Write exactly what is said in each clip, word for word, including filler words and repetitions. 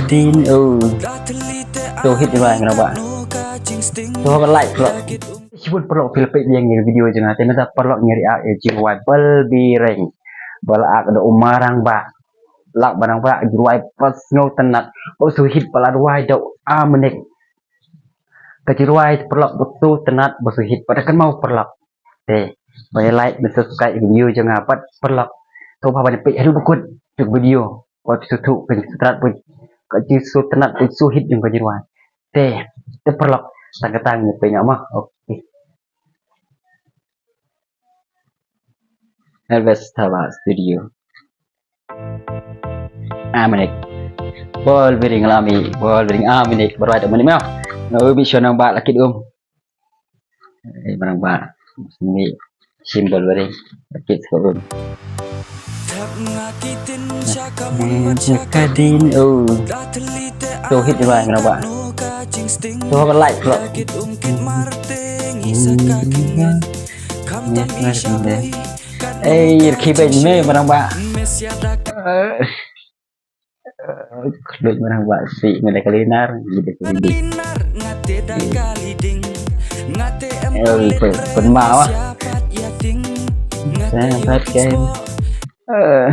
Din, oh. To hit rwai ngan ba. To ba like paralok. Shibun paralok phi la peit ïa ka video jong nga te mynta paralok ngi react ïa ka jingrwai Ball Bearing. Ba la ak da u Marangbah. Lak Marangbah jingrwai ba sngewtynnat. Ba shu hit ba la rwai da u Amnik. Ka jingrwai paralok ba sngewtynnat ba shu hit ba da kynmaw paralok. Te ba ïa like ban subscribe ïa ka video jong nga bad paralok. To ba ban peit haduh ba kut ïa ka video. Wat shu thuh ka jingsngewtynnat pun ka jingsngewtynnat pun shu hit jong ka jingrwai. Te te paralok tang ka tang ïa peit nga ma. Okay. Elvis Taba Studio. Amnik. Ball Bearing lami, Ball Bearing Amnik, ba rwai da Amnik ma. Nga ubi shon nang ba la kit um. Eh, barang ba. Sini symbol Ball Bearing. La kit ko um. Ka din, oh. To hit rwai ngan ba. To ba like paralok. Eh, rkhie beiñ me Marangbah. Khluit Marangbah si me da ka linar, me da ka linar. Eh, pynma wah. Sa pat kem. Eh.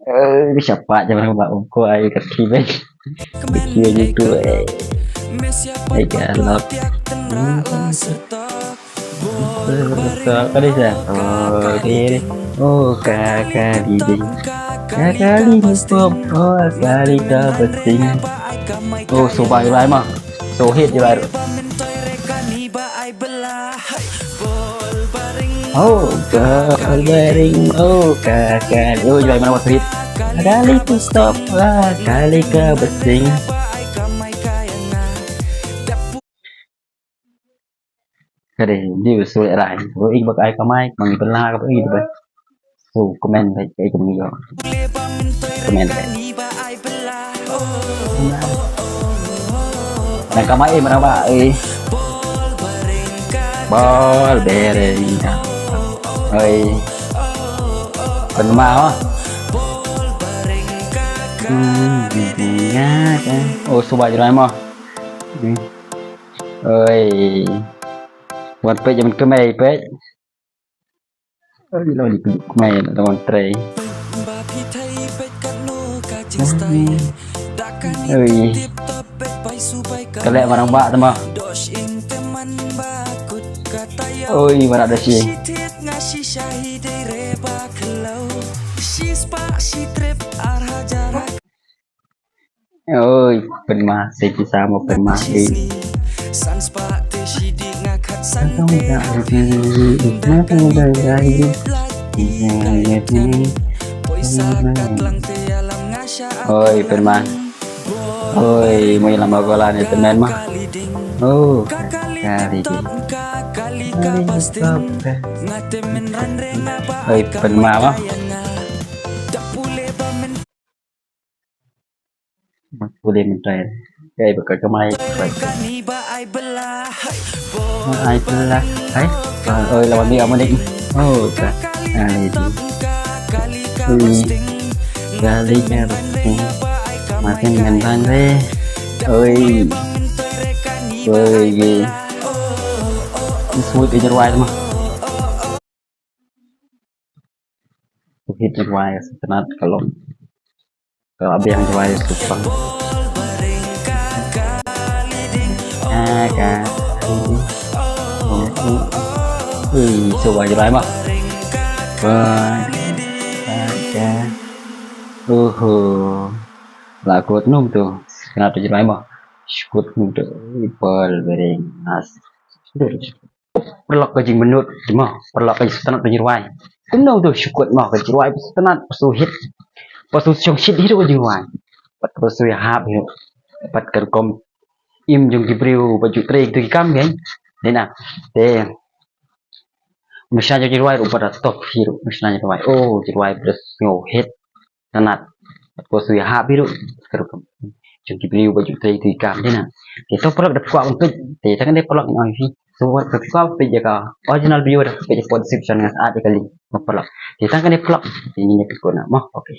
Eh, ka shapat jong Marangbah um ko ai ka rkhie beiñ. Ka rkhie beiñ tu eh. Ai ka lok. Ka dei sa. Oh, ka dei. Oh, ka ka dei dei. Ka ka dei dei pop. Oh, ka dei ka basing. Oh, subai rai ma. So hit rai. Oh, Ball Bearing. Oh, ka ka. Oh, rai mana so hit. Kali tu stop. Ah, kali ka basing. Ka dei, di usul rai. Ko ik bak ai kamai, mang ibelah ka ik ba. So, comment ba, ka ik ni yo. Comment ba. Na kamai eh, Marangbah eh. Ball Bearing. Oi. Pynma ho. Hmm, ya, ya. Oh, subai rai ma. Hmm. Oi. Wan peit jaman kemai peit. Oi, lo di kemai la wan trei. Oi. Ka leh Marangbah tama. Oi, Marangbah da shi. Oi, pynma, sa ki sa mo pynma, eh. Oi, pynma. Oi, mo ïalam ba gola ne tymmen ma. Oh, kali di. Oi, pynma ma. Mat pule mentai. Kai baka kamai. Ai belah. Hai. Oi, lawan dia manik. Oh, ka. Ai di. Ui. Gali ka. Makin ngan ban re. Oi. Oi, ye. Smooth aja ruai mah. Hit ruai setenat kalau. Ka la biang ruai supang. Ah, ka. Ui, so wai ruai ma. Wai. Ah, ka. Uhu. La kut num tu. Kena tu ruai ma. Shkut num tu. Ball Bearing. Nas. Paralok ka jingmynnud, mo, paralok ka jingstad ka jingrwai. Kumno to shu kut mo ka jingrwai, ba shu stad, ba shu hit, ba shu shong shit hit ka jingrwai. Pat ba shu ïahap hit, pat ka rukom im jong ki briew ba ju trei kito ki kam kein. Dei na, te. Mashna jong jingrwai ruh pat da top hit, mashna jingrwai. Oh, jingrwai ba da sngew hit. Tang ba shu ïahap hi ruh ka rukom jong ki briew ba ju trei tu i kam dei na. Te to paralok da pyrkhat ban peit, te tang kane paralok ngan ong hi. So wat pyrkhat peit ïa ka original video da peit ïa ka description ngan add ïa ka link mo paralok. Te tang kane paralok te ngin ïa peit ko na mo. Okay.